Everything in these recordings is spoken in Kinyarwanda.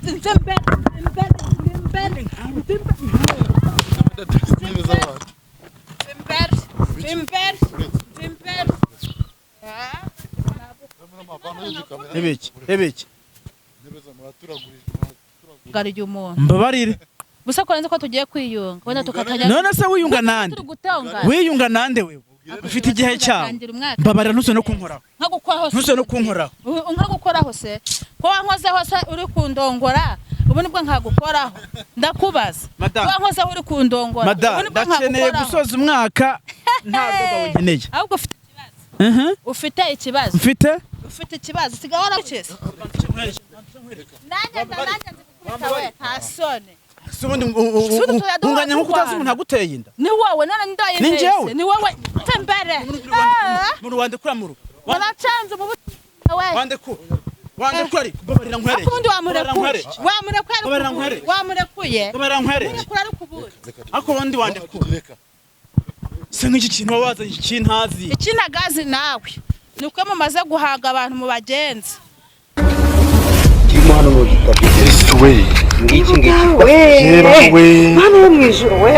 Nze mbere, nze mbere, nze mbere, Intebe z'abantu. nze mbere, nze mbere, nze mbere. Ah. Ebiki ebiki. Intebe za muraturagurije, muraturagurije. Ngarije umuntu. Mbabarire. Gusa ko nzi ko tugiye kwiyunga, wenda tukatajya. None se wiyunga nande? Turi gutongana. Wiyunga nande wewe? Ufite igihe cyawe. Tugatangira umwaka. Mbabarira, ntuse no kunkoraho. Nka gukoraho se. Ntuse no kunkoraho. Nka gukoraho se. Ko wankozeho se uri kundongora, ubu nibwo nkagukoraho. Ndakubaza. Madam. Ko wankozeho uri kundongora, ubu Madamu, nibwo ndakeneye nkagukoraho. gusoza umwaka nta bwoba bunkeneye. Ahubwo ufite ikibazo. Mhm. Ufite ikibazo. Mfite. Ufite ikibazo. Siga warakize. Nanjye nanjye nzi gukubita we. Nta soni. Si ubundi Ubundi tujya duhora unganya nko kutazi turwana. umuntu aguteye inda. Ni wowe none ndaye. Ni njyewe? Ni wowe. Tembere. Muri wandekura muru. Waracanze mu we. Wandekura. Wandekura ariko mbabarira nkwereke. Ariko ubundi Mbabarira wamurekuye. nkwereke. Wamurekuye ariko Mbabarira ubundi. nkwereke. Wamurekuye. Mbabarira nkwereke. Murekura ariko ubundi. Ariko ubundi wandekura. Reka. Se nk'iki kintu waba wazanye iki kintazi. Ikinagazi nawe. Ni uko mumaze guhaga abantu mu bagenzi. Kirimo hano ni igitabo. Yesu we. Ngiki ngiki. Yera we. Mana yo mu ijuru we,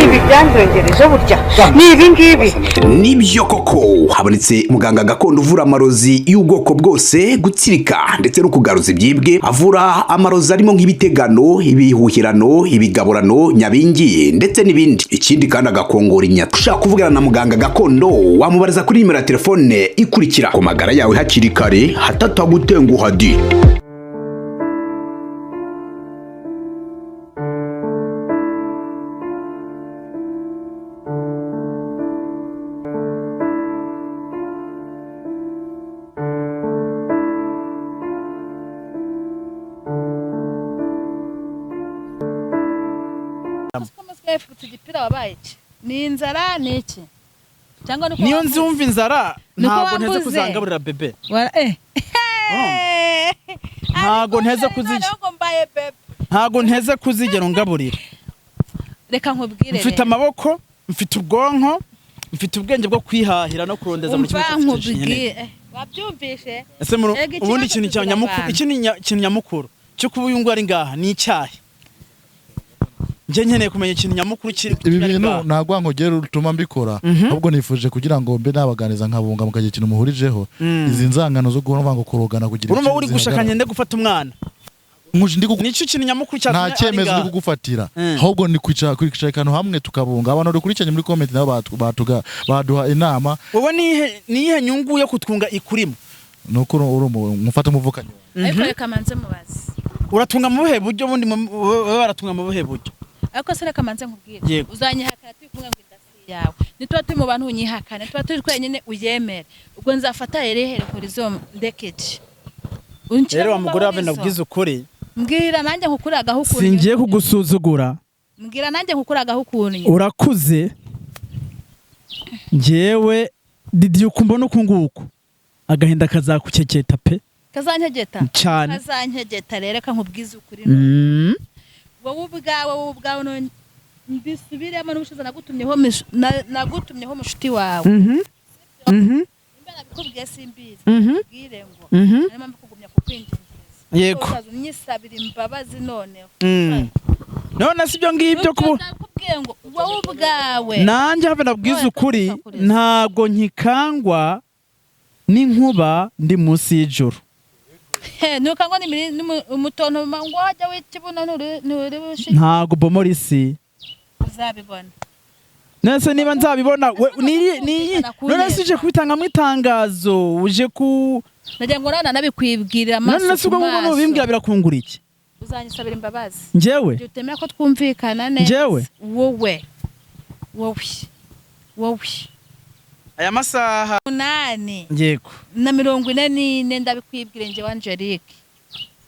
ibi byandongereje burya ni ibi ngibi. Nibyo koko habonetse muganga gakondo uvura amarozi y'ubwoko bwose, gutsirika ndetse no kugaruza ibyibwe. Avura amarozi arimo nk'ibitegano, ibihuhirano, ibigaburano, nyabingi ndetse n'ibindi. Ikindi kandi agakongora inyata. Ushaka kuvugana na muganga gakondo wamubariza kuri nimero ya telefone ikurikira. Ku magara yawe hakiri kare hatatagutenguha di. Ko musigaye ufite igipira wabaye iki? Ni inzara ni iki? Cyangwa nuko Niyo wambuze? nzumva inzara Niko ntabwo nteze wambuze. kuzangaburira bebe. Wara eh. Ntago nteze Ariko kuzirya. noneho ngo mbaye bebe. Ntabwo nteze kuzigera ungaburira. Reka nkubwire. Mfite amaboko, mfite ubwonko, mfite ubwenge bwo kwihahira no kurondeza muri kimwe Umva cyose nkeneye. nkubwire. Wabyumvishe? Ese muri Erega ikibazo ubundi ikintu cya tugira nyamukuru, abantu. ikintu ikintu nyamukuru cyo kuba uyu nguyu ari ngaha ni icyahe? Njye nkeneye kumenya ikintu nyamukuru kiri Ibi kiri bintu ngaha. ntabwo nkogera rutuma mbikora, Mhm. ahubwo nifuje kugira ngo mbe nabaganiza nkabunga mukagira ikintu muhurijeho. Izi nzangano zo guhora ngo kurogana kugira Urumva ikintu uri gushaka zihagarara. ngende gufata umwana. Nkuj- ndi kugu- Nicyo kintu nyamukuru cyatumye nta ari cyemezo ndi ngaha. kugufatira, Mm. ahubwo ni kwicara ahantu hamwe tukabunga. Abantu dukurikiranye muri comment nabo baduha inama. Wowe nihe nihe nyungu yo kutwunga ikurimo? Nuko uri umufata umuvukanyi. Ariko reka manze mubaze. Uratunga mu buhe buryo bundi wowe baratunga mu buhe buryo? Ariko se reka manze nkubwire. Yego. Uzanyihakana turi kumwe ngo indasi yawe. Nituba turi mu bantu unyihakane, tuba turi twenyine uyemere. Ubwo nzafata rero ihereko rizo ndekeje. Unshyira Rero wa mu mugore wawe mbabarizo. ndabwiza ukuri. Mbwira nanjye nkukuragaho ukuntu. Singiye kugusuzugura. Mbwira nanjye nkukuragaho ukuntu. Urakuze. Njyewe Didi ukumva nuku nguku. Agahinda kazakukeketa pe. Kazankegeta. Cyane. Kazankegeta rero reka nkubwize ukuri. Mm. Wowe ubwawe none mbisubiremo n'ubushize nagutumyeho nagutumyeho mushuti wawe. Mhm. Mhm. Nimba nabikubwiye simbizi. Mhm. Mbwire ngo. Mhm. Niyo mpamvu kugumya kukwingingiza. Yego. Ukaza unyisabira imbabazi noneho. Mm. None si ibyo ngibyo kubu Nakubwiye ngo wowe ubwawe. nanjye habe nabwiza None ukuri ndagusakuriza. ntabwo nkikangwa n'inkuba ndi munsi y'ijuru. He, ntukangwa umutontoma ngo wajya w'ikibuno nturi bushike Ntabwo bomora isi. uzabibona. Nese niba nzabibona niyi Kumvikana none se uje kubitanga mu itangazo uje ku Nagira ngo nana nabikwibwirira amaso none se ku ubwo ngubwo maso. nubimbwira birakungura iki? Uzanyisabira imbabazi. Njyewe Igihe utemera ko twumvikana neza. Njyewe? Wowe. Wowe. Wowe. Aya masaha 8 yego na 44 ndabikwibwire njyewe Angelique.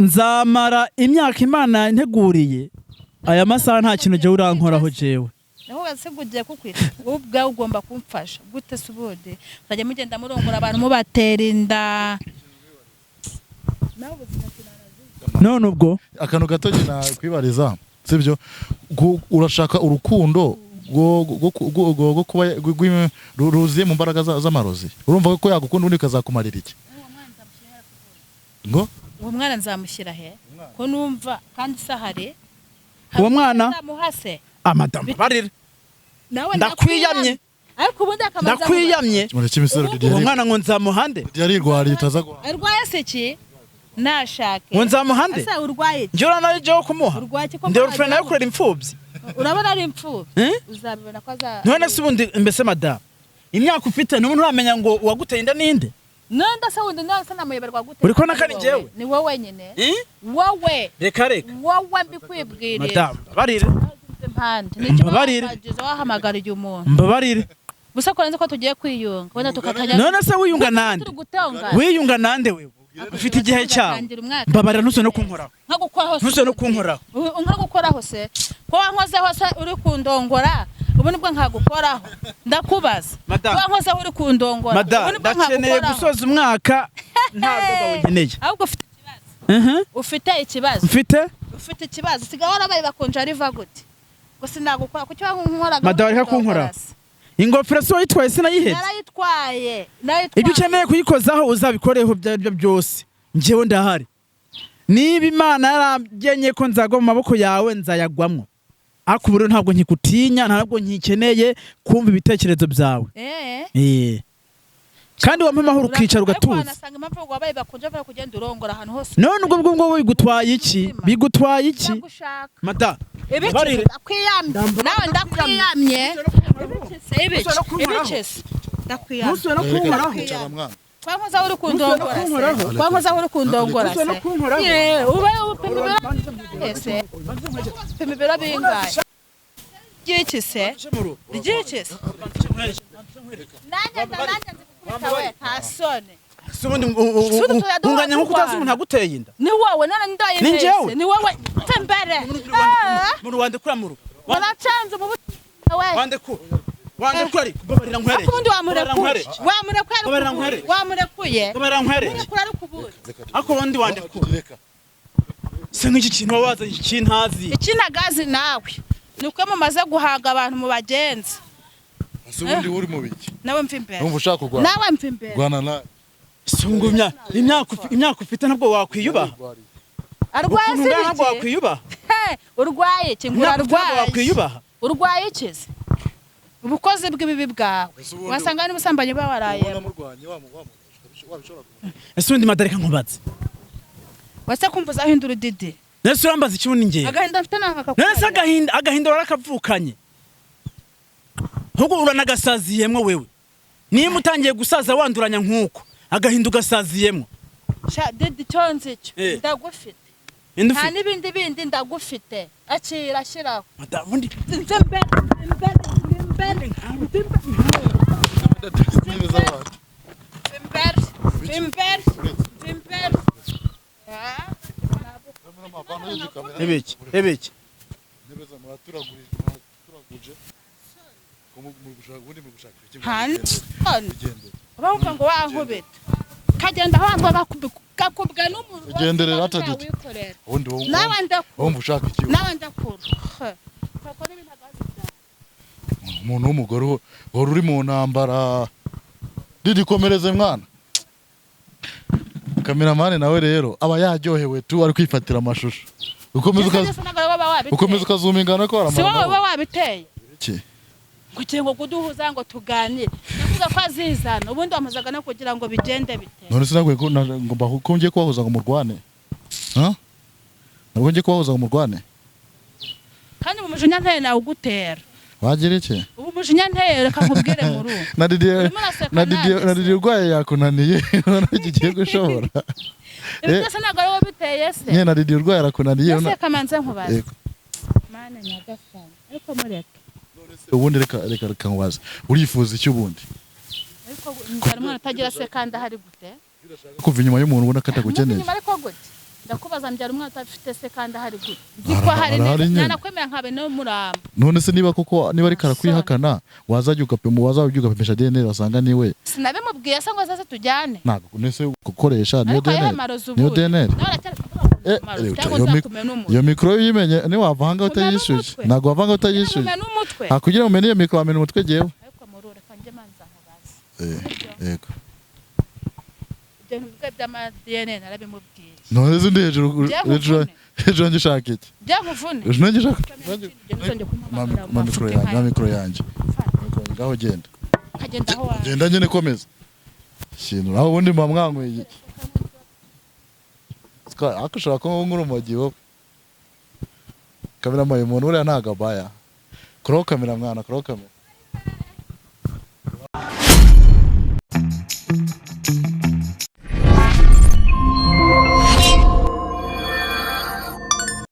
Nzamara imyaka Imana nteguriye aya masaha nta kintu jyewe urankoraho jewe. Naho wasigugiye kukwita wowe ubwawe ugomba kumfasha gute se ubundi muzajya mugenda murongora abantu mubatera inda. Nawe ubuzima None ubwo Akantu gato nakwibariza sibyo, urashaka urukundo rwo kuba ruziye mu mbaraga z'amarozi, urumva ko yagukunda undi kazakumarira iki ngo Uwo mwana nzamushyira he ko numva kandi sahari? Uwo mwana? Nzamuhase. Amadamu, barira. Nawe. Ndakwiyamye. Ariko ubundi akabanza Ndakwiyamye. Kimara cy'imisoro. Ubu- Didier. Uwo mwana ngo nzamuhande? Didier arirwariye, utaza guhaha. Arwaye se ki? Nashake. Ngo nzamuhande? Asa urwaye iki? Njye uriya nawe jyewe kumuha? Urwaye iki ko Ndeba mwagira urufere nawe ngo- kurera imfubyi. Urabona ari imfubyi? Eh? Uzabibona ko aza. None se ubundi mbese madamu, imyaka ufite n'ubu nturamenya ngo uwaguteye inda ninde? None se wundi, none se namuyoberwa gute? Uri kubona ko ari Ni njyewe? wowe. Ni wowe nyine. Eh? Wowe. Reka reka. Wowe mbikwibwirira. Madamu, mbabarire. Impande nicyo. Mbabarire. Wabagize wahamagara igihe umuntu Mbabarire. gusa ko nzi ko tugiye kwiyunga wenda tukatajya. None se wiyunga nande? Turi gutongana. Wiyunga nande? Wewe ufite igihe cyawe. Tugatangira umwaka. Mbabarira, ntuze no kunkoraho. Nka gukoraho se? Ntuze no kunkoraho. Nka gukoraho se? Ko wankozeho se uri kundongora, ubu nibwo nkagukoraho? Ndakubaza. Madam. Ko wankozeho uri kundongora, ubu Madamu, nibwo ndakeneye nkagukoraho? gusoza umwaka nta rwoga nkeneye. Ahubwo ufite ikibazo. Mhm. Ufite ikibazo. Mfite? Ufite ikibazo. Sigaho warabaye bakonje riva gute ngo sinagukora? Kuki wankoraga? Madam, reka kunkoraho. Ingofero si wayitwaye? Sinayihebye. Narayitwaye, narayitwaye. Ibyo ukeneye kuyikozaho uzabikoreho, ibyo ari byo byose njyewe ndahari. Niba Imana yaragenye ko nzagwa mu maboko yawe, nzayagwamwo, ariko ubu rero ntabwo nkikutinya, ntabwo nkikeneye kumva ibitekerezo byawe. Eh. Eh. Kandi wampa amahoro ukicara Ariko ugatuza. wanasanga impamvu wabaye bakonje bavuga kugenda urongora ahantu hose. None ubwo ngubwo bigutwaye iki? Bigutwaye iki? Ndagushaka. Mada. Ibiki? Mbabarire. Ndakwiyamye nawe, ndakwiyamye. Ibiki se? Ibiki? Ntusubire no kunkoraho. Ibiki se? Ndakwiyamye. Ntusubire no kunkoraho. Icara mwana. Kwankozaho uri kundongora se? kunkoraho. Kwankozaho uri kundongora Ntusubire no se? kunkoraho. Ye, ube upima ibiro bingahe se? Upima ibiro bingahe? Ry'iki se? Ry'iki se? Nanjye nzi gukubita we, nta soni. Si ubundi Sundi tuyaduha unganya nkuko utazi turwana. umuntu aguteye inda. Ni wowe none ndaye. Ni njyewe? Ni wowe, mve mbere. Muru wandekura muru. Waracanze mu we. Wandekura. Wandekura ariko babarira nkwereke. Ariko ubundi wamurekuye, wamurekuye ariko Babarira ubundi. nkwereke. Wamurekuye. Babarira nkwereke. Murekura ariko ubundi. Ariko ubundi wandekura. Reka. Se nk'iki kintu waba wazanye iki kintazi. Ikinagazi nawe ni uko mumaze guhaga abantu mu bagenzi. Ese ubundi uri mu biki? Nawe mva imbere. Numva ushaka kurwana. Nawe mva imbere. Rwana nawe. Si ngo imyaka ufite ntabwo wakwiyubaha. Arwaye Ukuntu se? ungana ntabwo Ibiki? wakwiyubaha. He, urwaye iki ngo? Imyaka ufite ntabwo Urarwaye. wakwiyubaha. Urwaye iki se? Ubukozi bw'ibibi bwawe. Ese ubundi- Wasanga n'ubusambanyi buba warayemo. Unamurwanye wabishobora. Ese ubundi madarika nkubaze. Wese kumva uzahindura udidi. Nese urambaza iki ubundi ngewe? Agahinda mfite nanga. Nese agahinda warakavukanye. Ahubwo uranagasaziyemwo wewe. Niba utangiye gusaza wanduranya nk'uko agahinda ugasaziyemwo. Sha didi, icyo nzi cyo Eh. ndagufite. Indi Nta ufite. n'ibindi bindi, ndagufite, akira ashyiraho. Madamu, ubundi Nze mbere, nze mbere, nze mbere. Intebe z'abantu. Imbere, imbere, imbere. Ah, Ebiki, ebiki. Intebe za muraturagurije, muraturaguje. Ko muri gushaka ubundi, muri gushaka iki? Hanze. Bigendere. Bavuga ngo wankubita. Kagenda aho bakubwa n'umuntu. Ugenderera atadidi. Wikorera. Ubundi wowe Nawe ndakura. wumva ushaka iki? Nawe ndakura. Kakora ibintu agazi byawe. Umuntu w'umugore uhora uri mu ntambara. Didi, komereze mwana. Kameramani nawe rero aba yaryohewe tu, ari kwifatira amashusho. Ukomeza Ese ukaza ntabwo wowe wabiteye. ukomeza ukazuma ingano ko Si wowe haramara. uba wabiteye. Iki? Kugira ngo kuduhuza ngo tuganire. Ndavuga ko azizana. Ubundi wamuzaga no kugira ngo bigende bite. None sinabwiye ko ngo ko ngiye kubahuza ngo murwane. Ha? Ntabwo ngiye kubahuza ngo murwane. Kandi mu mujinya nteye nawe ugutera. Wagira iki? Ubu umujinya nteye, reka nkubwire muri ubu. Na Didier Urimo uraseka na Didier nanjye na se. Didier urwaye yakunaniye. None iki giye gushobora. Ibi Eh. byose ntabwo ari wowe biteye se? Nyine na Didier urwaye arakunaniye. Ese kamanze nkubaze. Yego. Mana nyagasani. Ariko mureke. Ubundi reka nkubaze. Urifuza iki ubundi? Ariko nzara umwana utagira se kandi ahari gute? Kuva inyuma y'umuntu ubona ko atagukeneye. Inyuma ariko gute? Ndakubaza, mbyara umwana udafite se kandi ahari gute? Nzi ko ahari Arahari neza. nyine. Nanakwemera nkabe no muramba. None se niba koko niba ariko arakwihakana, wazajya ugapima, wazajya ugapimisha DNA basanga niwe. Sinabimubwiye se ngo azaze tujyane? Ntabwo nese gukoresha niyo Ariko yewe DNA. marozi Niyo ubundi. DNA. Nawe aracyari kuvuga ngo Eh, marozi eh, cyangwa iyo nzakumena umutwe. Iyo mikoro uyimenye niwavanga utayishyuye. umutwe. Ntabwo wavanga utayishyuye. Nkumena umutwe. Nta kugira ngo umenye iyo mikoro wamena umutwe jyewe. Ariko murure reka njye manza nkubaze. Eh, yego. Ibyo bintu by'ama DNA narabimubwiye. None se ndi hejuru Byakuvune. hejuru hejuru yanjye ushaka iki? Byakuvune. Hejuru yanjye ushaka Ntuzongere kumpamagara mu ma mikoro mafuti yanjye, ma nkayo. mikoro yanjye. Ngaho genda. Ukagenda aho waje. Genda nyine, komeza ikintu naho ubundi muba mwanyweye iki? Ariko ushobora kuba nk'urumogi wowe. Kamera, umuntu buriya ntabwo abaya. Kuraho kamera mwana, kuraho kamera.